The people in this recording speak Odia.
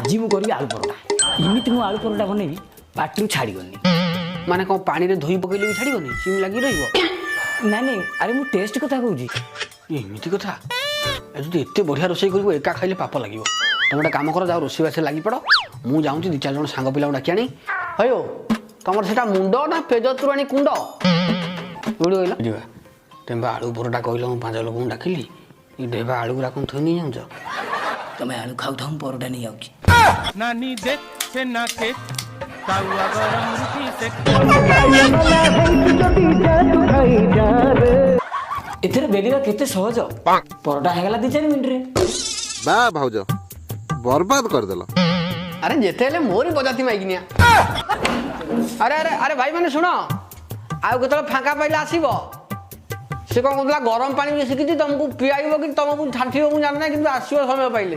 ଆଜି ମୁଁ କରିବି ଆଳୁ ପରଟା। ଏମିତି ମୁଁ ଆଳୁ ପରଟା ବନେଇବି, ପାଟିରୁ ଛାଡ଼ିବନି। ମାନେ କ'ଣ ପାଣିରେ ଧୋଇ ପକେଇଲେ ବି ଛାଡ଼ିବନି? ସିମ୍ ଲାଗି ରହିବ? ନାଇଁ ନାଇଁ, ଆରେ ମୁଁ ଟେଷ୍ଟ କଥା କହୁଛି। ଏମିତି କଥା। ଏ ଯଦି ଏତେ ବଢ଼ିଆ ରୋଷେଇ କରିବ, ଏକା ଖାଇଲେ ପାପ ଲାଗିବ। ତମେ ଗୋଟେ କାମ କର, ଯାଅ ରୋଷେଇବାସରେ ଲାଗି ପଡ଼। ମୁଁ ଯାଉଛି ଦି ଚାରି ଜଣ ସାଙ୍ଗ ପିଲାଙ୍କୁ ଡାକି ଆଣି। ହଇଓ, ତମର ସେଟା ମୁଣ୍ଡ ନା ପେଜ ତୁରାଣୀ କୁଣ୍ଡ? କୋଉଠି କହିଲ ଯିବା? ତମେ ବା ଆଳୁ ପରଟା କହିଲ, ମୁଁ ପାଞ୍ଚ ଲୋକଙ୍କୁ ଡାକିଲି। ଏ ଢେବା ଆଳୁ ଗୁରା କ'ଣ ଥୋଇ ନେଇଯାଉଛ? ତମେ ଆଳୁ ଖାଉଥାଉ, ମୁଁ ପରଟା ନେଇ ଯାଉଛି। নানি দেখছে না কে, তাওয়া গরম রুটি সেক। ଏଥିରେ ବେଲିବା କେତେ ସହଜ, ପରଟା ହେଇଗଲା 2-4 ମିନିଟରେ। ବା ଭାଉଜ, ବର୍ବାଦ କରିଦେଲ। ଆରେ ଯେତେ ହେଲେ ମୋରି ବଜାତି ମାଇକିନିଆ। ଆରେ ଆରେ ଆରେ, ଭାଇମାନେ ଶୁଣ, ଆଉ କେତେବେଳେ ଫାଙ୍କା ପାଇଲେ ଆସିବ। ସେ କ'ଣ କହୁଥିଲା, ଗରମ ପାଣି ବି ଶିଖିଛି, ତମକୁ ପିଆଇବ କି ତମକୁ ଛାଣ୍ଟିବ ମୁଁ ଜାଣିନାହିଁ, କିନ୍ତୁ ଆସିବ ସମୟ ପାଇଲେ।